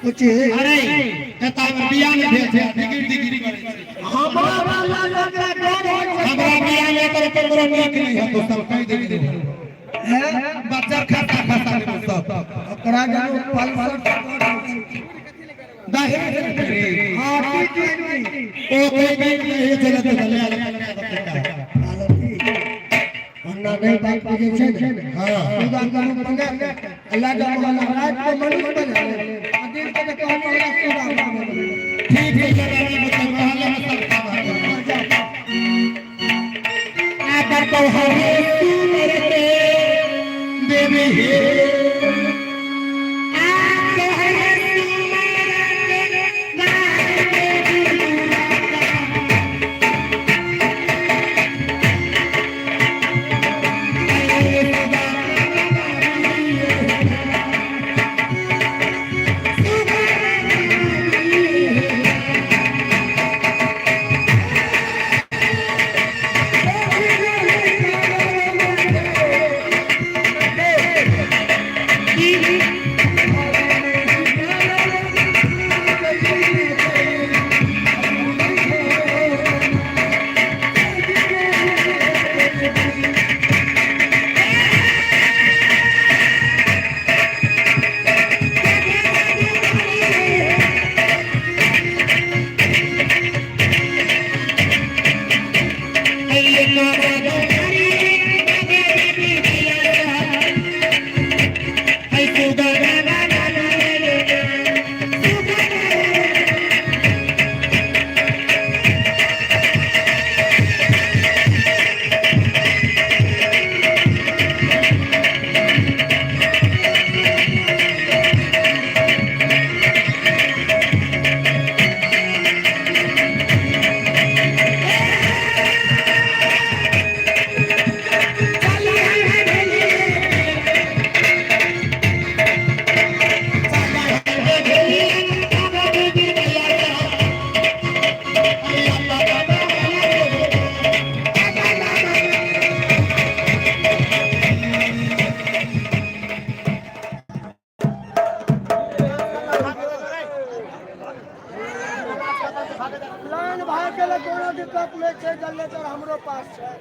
पूछी। अरे एता हमर बियाह नहि भेल छै, दिगिर दिगिर करै छै। हमरा बियाह में ओकरा डर होइ छै। हमरा बियाह में एकर ककरो नीक नहि हेतौ, सब कहि देली। हैं? बच्चा खसा खसा देबौ सब। ओकरा जानू पल्सर से डर होइ छै। दहेज रे। हाँ, टी। ओ कोई भी दहेज देले तऽ ले ले ले। अन्ना नहीं बात बुझै छै ने। हाँ। सुगा गनु बना के अल्लाह का मोहल्ला रात को मनुष्य बना ले आ दिन के तो कहने वाला सुगा बना ले। ठीक है, जरा मतलब कहले में सब काम है। आकर तो हरे सुमर के देवी हे आकर हरे सुमर के देवी। लाइन भाग गेलै, कोनो दिक्कत नहि छै, जनरेटर हमरो पास छै।